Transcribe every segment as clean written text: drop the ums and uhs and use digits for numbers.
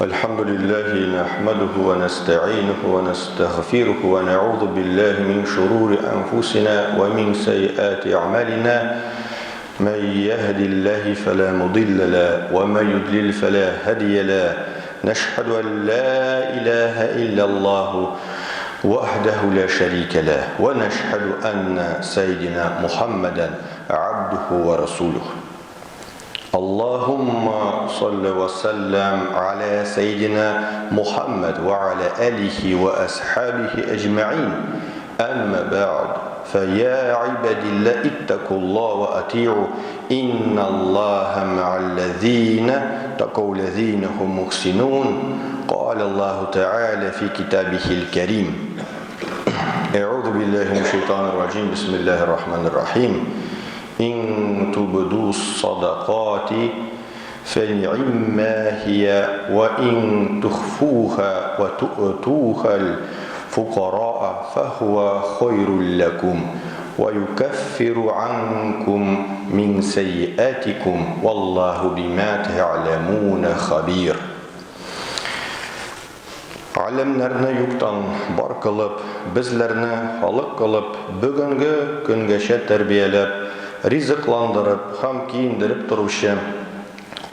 الحمد لله نحمده ونستعينه ونستغفره ونعوذ بالله من شرور أنفسنا ومن سيئات أعمالنا من يهد الله فلا مضل له ومن يضلل فلا هادي له نشهد أن لا إله إلا الله وحده لا شريك له ونشهد أن سيدنا محمدا عبده ورسوله اللهم صل وسلم على سيدنا محمد وعلى آله وأصحابه أجمعين أما بعد فيا عباد الله اتقوا الله وأطيعوا إن الله مع الذين تقوا الذين هم محسنون قال الله تعالى في كتابه الكريم أعوذ بالله من الشيطان الرجيم بسم الله الرحمن الرحيم إن تبدوا الصدقات فنعما هي وإن تخفوها وتؤتوها الفقراء فهو خير لكم ويكفر عنكم من سيئاتكم والله بما تعلمون خبير Галәмнәрне юктан бар кылып, безләрне халык кылып, бүгенге көнгәчә тәрбияләп, ризыкландырып һәм киендереп торучы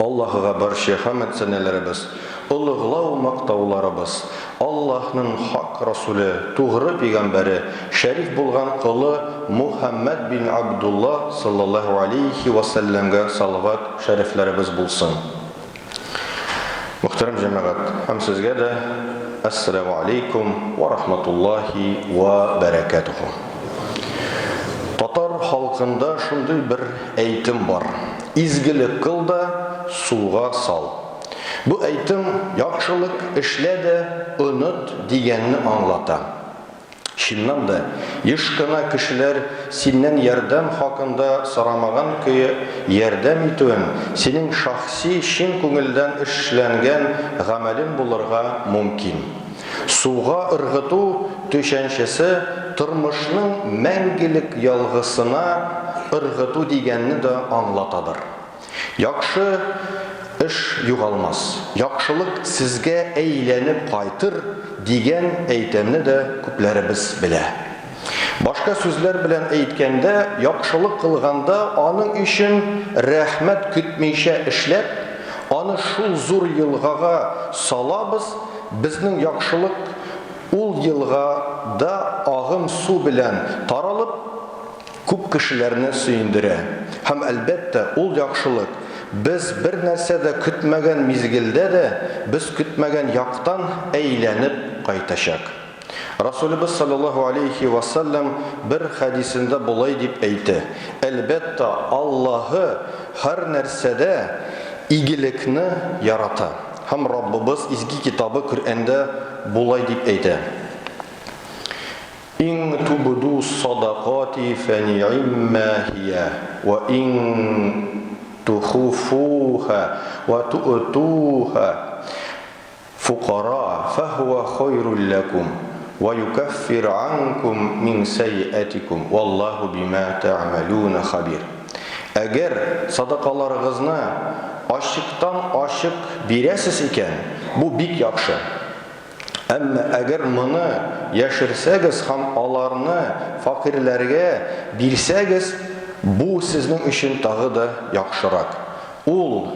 Аллаһыга барча хәмед-сәнәләребез, олыглау-мактауларыбыз, Аллаһның хак Расүле, тугры пигамбәре, шәриф булган колы Мухәммәд бин Абдулла саллаллаһу алейһи вә сәлләмгә салават-шәрифләребез булсын. Мөхтәрәм җәмәгать, һәм сезгә дә Әссәламү алейкум вә рахматуллаһи вә бәрәкәтүһү. Татар халкында шундый бер әйтем бар. Изгелек кыл да, суга сал. Бу әйтем яхшылык эшлә дә, оныт дигәнне аңлата. Чыннан да, еш кына кешеләр синнән ярдәм хакында сорамаган көе ярдәм итүен синең шәхси чын күңелдән эшләнгән гамәлең булырга мөмкин. Суга ыргыту төшенчәсе тормышның мәңгелек ялгысына ыргыту дигәнне дә аңлатадыр. Яхшы эш югалмас, яхшылык сезгә әйләнеп кайтыр, дигән әйтемне дә күпләребез белә. Башка сүзләр белән әйткәндә, яхшылык кылганда аның өчен рәхмәт көтмичә эшләп, аны шул зур елгага салабыз, безнең яхшылык ул елгада агым су белән таралып, Күп кешеләрне сөендерә. Һәм, әлбәттә, ул яхшылык, без бер нәрсә дә көтмәгән мизгелдә дә, без көтмәгән яктан әйләнеп кайтачак. Расулебез салләллаһу алейһи вә сәлләм бер хәдисендә болай дип әйтә, Әлбәттә, Аллаһы һәрнәрсәдә игелекне ярата. Һәм Раббыбыз изге китабы Коръәндә болай дип әйтә. Ин тубду садакати фәни'имма һия, вә ин тухуфуха вә ту'туха фукараа фәһүә хайрул ләкум, вә юкәффир анкум мин сәйиәтикум, валлаһу бима тәгъмәлүнә хабир. Әгәр садакаларыгызны ачыктан-ачык бирәсез икән, бу бик яхшы. Әмма әгәр моны яшерсәгез һәм аларны фәкыйрьләргә бирсәгез, бу сезнең өчен тагы да яхшырак. Ул,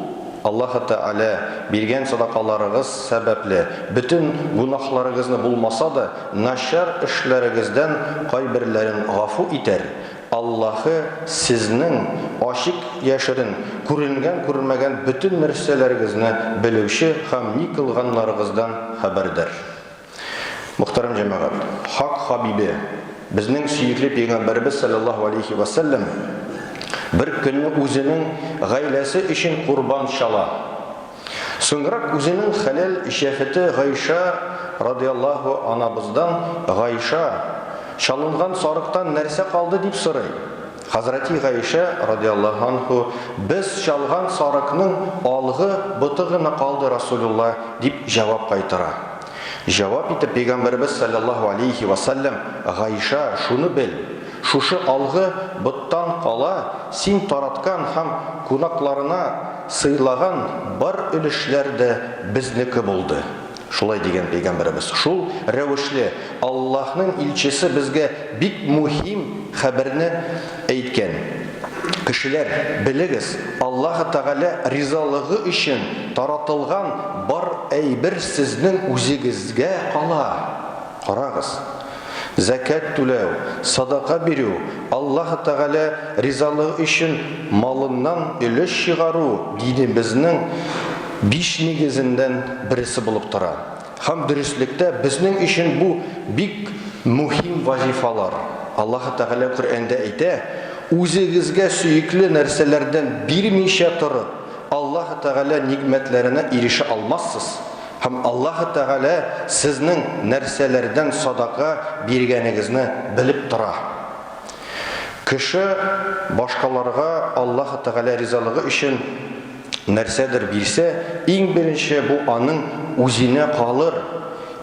Аллаһы Тәгалә, биргән садакаларыгыз сәбәпле, бөтен гөнаһларыгызны булмаса да, начар эшләрегездән кайберләрен гафу итәр, Аллаһы сезнең ачык-яшерен, күренгән-күренмәгән бөтен нәрсәләрегезне белүче һәм ни кылганнарыгыздан хәбәрдар. Мөхтәрәм җәмәгать, хак хабибе, безнең сөекле пәйгамбәребез салләллаһу алейһи вә сәлләм бер көнне үзенең гаиләсе өчен корбан чала. Соңрак үзенең хәләл җәфете Гайша радыяллаһу анабыздан, Гайша, чалынган сарыктан нәрсә калды, дип сорый. Хәзрәти Гайшә радыяллаһу анһу, Без чалган сарыкның алгы боты гына калды, Расулулла, дип җавап кайтара. Җавап итеп пәйгамбәребез салләллаһу алейһи вә сәлләм, Гайша, шуны бел! Шушы алгы боттан кала син тараткан һәм кунакларына сыйлаган бар өлешләр дә безнеке булды. Шулай дигән пәйгамбәребез. Шул рәвешле Аллаһның илчесе безгә бик мөһим хәбәрне әйткән. Кешеләр, белегез, Аллаһы Тәгалә ризалыгы өчен таратылган бар әйбер сезнең үзегезгә кала. Карагыз. Зәкят түләү, садака бирү, Аллаһы Тәгалә ризалыгы өчен малыннан өлеш чыгару динебезнең биш нигезеннән бересе булып тора. Һәм дөреслектә безнең өчен бу бик мөһим вазифалар. Аллаһы Тәгалә Коръәндә әйтә, Үзегезгә сөекле нәрсәләрдән бирмичә торып, Аллаһы Тәгалә нигъмәтләренә ирешә алмассыз. Һәм Аллаһы Тәгалә сезнең нәрсәләрдән садака биргәнегезне белеп тора. Кеше башкаларга Аллаһы Тәгалә ризалыгы өчен нәрсәдер бирсә, иң беренче бу аның үзенә калыр.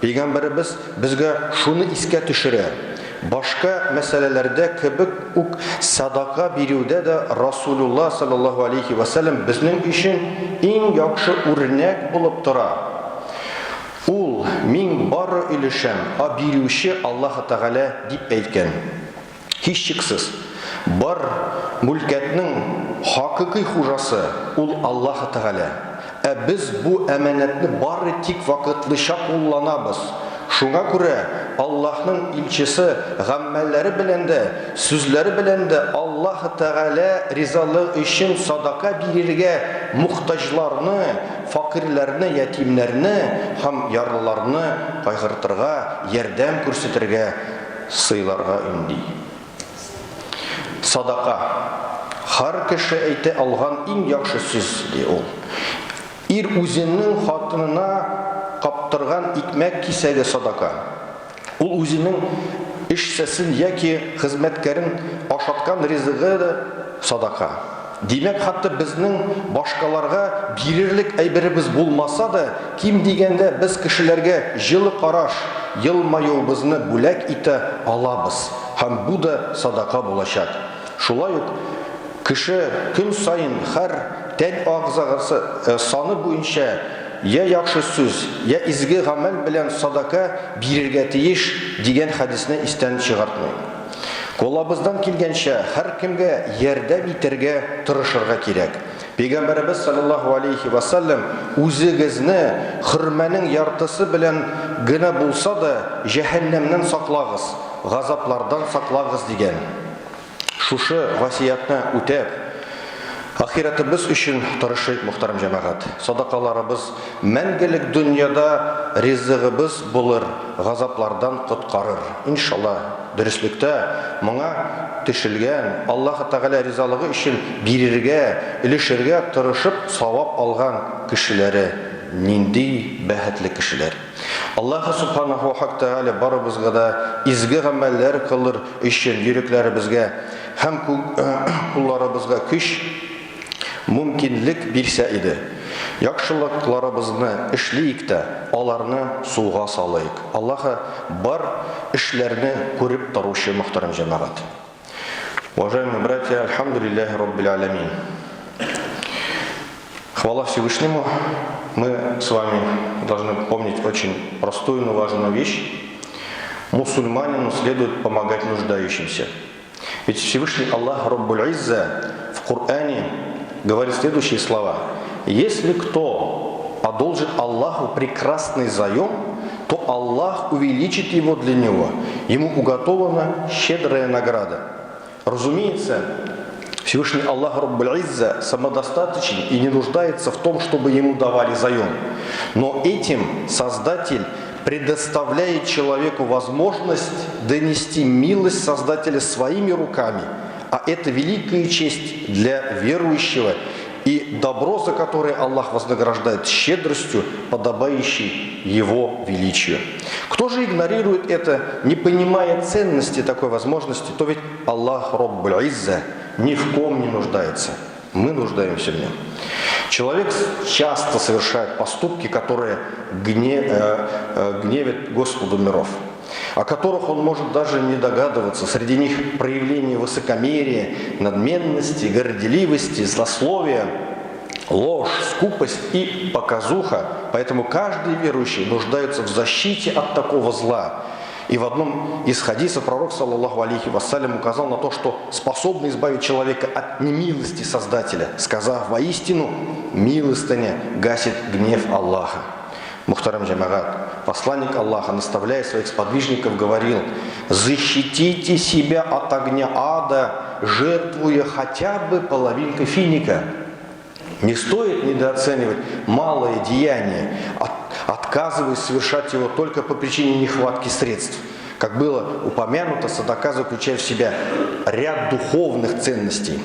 Пәйгамбәребез безгә шуны искә төшерә. Башка мәсьәләләрдә кебек үк садака бирүдә дә Расулулла салләллаһу алейһи вә сәлләм безнең өчен иң яхшы үрнәк булып тора. Ул, Мин бары өлешәм, а бирүче Аллаһы Тәгалә, дип әйткән. Һичшиксез, бар мөлкәтнең хакыйкый хуҗасы, ул Аллаһы Тәгалә. Ә без бу әманәтне бары тик вакытлыча кулланабыз. Шуңа күрә Аллаһның илчесе гамәлләре белән дә, сүзләре белән дә Аллаһы Тәгалә ризалыгы өчен садака бирергә мохтаҗларны, фәкыйрьләрне, ятимнәрне һәм ярлыларны кайгыртырга, ярдәм күрсәтергә, сыйларга өнди. Садака, һәр кеше әйтә алган иң яхшы сүз, ди ул. Ир үзенең хатынына каптырган икмәк кисәге садака. Ул үзенең эшчесен яки хезмәткәрен ашаткан ризыгы да садака. Димәк, хәтта безнең башкаларга бирерлек әйберебез булмаса да, ким дигәндә без кешеләргә җылы караш, елмаюыбызны бүләк итә алабыз һәм бу да садака булачак. Шулай ук кеше көн саен һәр тән агзагасы саны буенча я яхшы сүз, я изге гамәл белән садака бирергә тиеш, дигән хәдисне истән чыгартмыйк. Кулабыздан килгәнчә һәркемгә ярдәм итәргә тырышырга кирәк. Пәйгамбәребез саллаллаһу алейһи вә сәлләм, Үзегезне хөрмәнең яртысы белән генә булса да җәһәннәмнән саклагыз, газаплардан саклагыз, дигән. Шушы васыятьне үтәп, ахирәтебез өчен тырышыйк, мөхтәрәм җәмәгать. Садакаларыбыз мәңгелек дөньяда ризыгыбыз булыр, газаплардан коткарыр. Иншалла, дөреслектә, моңа төшелгән, Аллаһы Тәгалә ризалыгы өчен бирергә, өлешергә тырышып савап алган кешеләре нинди бәхетле кешеләр. Аллаһы Субханаһу ва Хак Тәгалә барыбызга да изге гамәлләр кылыр өчен йөрәкләребезгә һәм кулларыбызга көч, мөмкинлек бирсә иде. Яхшылыкларыбызны эшлиек тә, аларны сулга салыйк. Аллаһы бар эшләрне күреп торучы, мөхтәрәм җәмәгать. Уважаемые братья, альхамдулиллахи раббил алямин. Хвала Всевышнему. Мы с вами должны помнить очень простую, но важную вещь. Мусульманину следует помогать нуждающимся. Ведь Всевышний Аллах Раббуль Изза в Коране говорит следующие слова. Если кто одолжит Аллаху прекрасный заем, то Аллах увеличит его для него. Ему уготована щедрая награда. Разумеется, Всевышний Аллах Раббуль Изза самодостаточен и не нуждается в том, чтобы ему давали заем. Но этим Создатель предоставляет человеку возможность донести милость Создателя своими руками, а это великая честь для верующего и добро, за которое Аллах вознаграждает щедростью, подобающей Его величию. Кто же игнорирует это, не понимая ценности такой возможности, то ведь Аллах Раббуль Изза ни в ком не нуждается. Мы нуждаемся в нем. Человек часто совершает поступки, которые гневят Господу миров. о которых он может даже не догадываться. Среди них проявление высокомерия, надменности, горделивости, злословия, ложь, скупость и показуха. Поэтому каждый верующий нуждается в защите от такого зла. И в одном из хадисов пророк, саллаллаху алейхи вассалям, указал на то, что способно избавить человека от немилости Создателя, сказав: «Воистину, милостыня гасит гнев Аллаха». Мухтарам джамагат, посланник Аллаха, наставляя своих сподвижников, говорил: «Защитите себя от огня ада, жертвуя хотя бы половинкой финика». Не стоит недооценивать малое деяние, отказываясь совершать его только по причине нехватки средств. Как было упомянуто, садака заключает в себя ряд духовных ценностей.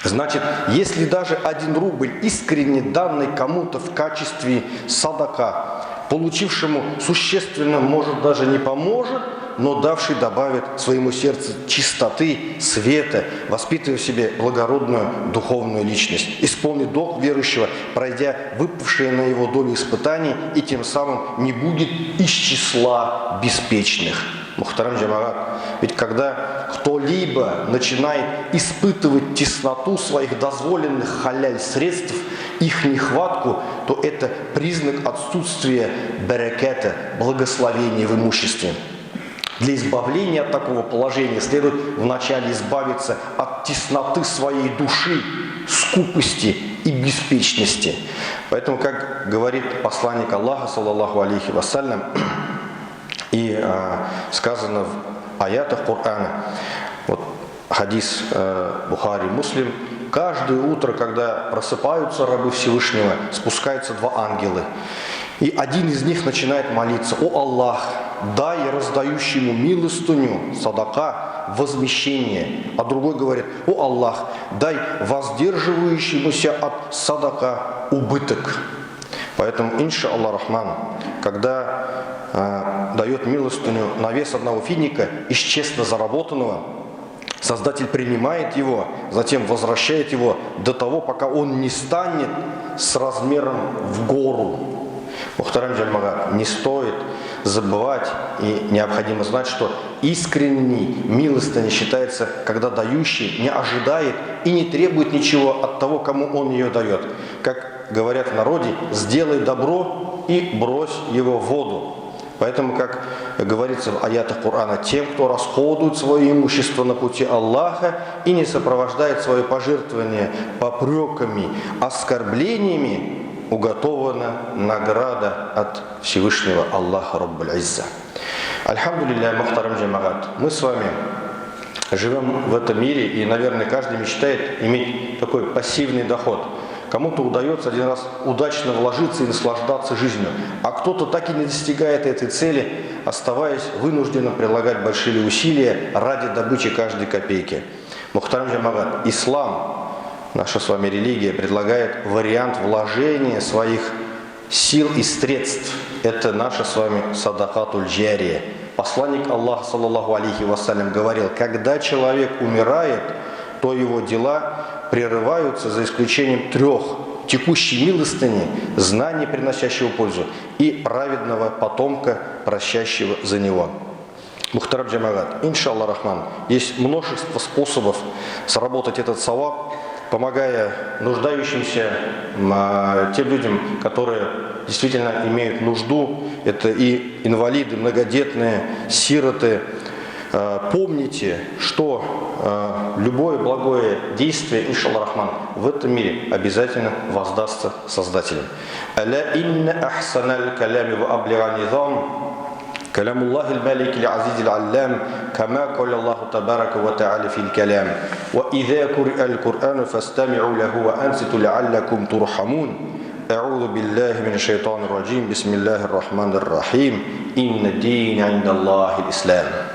Значит, если даже 1 рубль искренне данный кому-то в качестве садака, получившему существенно, может, даже не поможет, но давший добавит своему сердцу чистоты, света, воспитывая в себе благородную духовную личность, исполнит долг верующего, пройдя выпавшие на его долю испытаний, и тем самым не будет из числа беспечных. Мухтарам джамагат, ведь когда кто-либо начинает испытывать тесноту своих дозволенных халяль средств, их нехватку, то это признак отсутствия бараката, благословения в имуществе. Для избавления от такого положения следует вначале избавиться от тесноты своей души, скупости и беспечности. Поэтому, как говорит посланник Аллаха, саллаллаху алейхи вассалям, и сказано в аятах Корана, вот хадис Бухари, Муслим, каждое утро, когда просыпаются рабы Всевышнего, спускаются 2 ангела. И один из них начинает молиться: «О Аллах, дай раздающему милостыню, садака, возмещение». А другой говорит: «О Аллах, дай воздерживающемуся от садака убыток». Поэтому, инша Аллах Рахман, когда дает милостыню на вес одного финика из честно заработанного, Создатель принимает его, затем возвращает его до того, пока он не станет с размером в гору. Мухтарам джамагат, не стоит забывать и необходимо знать, что искренней милостыней считается, когда дающий не ожидает и не требует ничего от того, кому он ее дает. Как говорят в народе, сделай добро и брось его в воду. Поэтому, как говорится в аятах Корана, тем, кто расходует свое имущество на пути Аллаха и не сопровождает свое пожертвование попреками, оскорблениями, уготована награда от Всевышнего Аллаха Раббуль Изза. Альхамдулилля, мухтарам джамагат, мы с вами живем в этом мире, и, наверное, каждый мечтает иметь такой пассивный доход. Кому-то удается один раз удачно вложиться и наслаждаться жизнью, а кто-то так и не достигает этой цели, оставаясь вынужденным прилагать большие усилия ради добычи каждой копейки. Мухтарам джамагат, ислам, наша с вами религия, предлагает вариант вложения своих сил и средств. Это наша с вами садакатуль джария. Посланник Аллаха, саллаллаху алейхи вассалям, говорил: когда человек умирает, то его дела прерываются за исключением 3: текущей милостыни, знаний, приносящего пользу, и праведного потомка, просящего за него. Мухтарам джамагат, иншаллах рахман, есть множество способов сработать этот саваб, помогая нуждающимся, тем людям, которые действительно имеют нужду. Это и инвалиды, многодетные, сироты. Помните, что любое благое действие, иншаллах рахман, в этом мире обязательно воздастся Создателем. Аля инна ахсаналь калями ва аблига низам كلام الله الملك العزيز العلام كما قال الله تبارك وتعالى في الكلام وإذا قرئ القرآن فاستمعوا له وأنصتوا لعلكم ترحمون أعوذ بالله من الشيطان الرجيم بسم الله الرحمن الرحيم إن الدين عند الله الإسلام.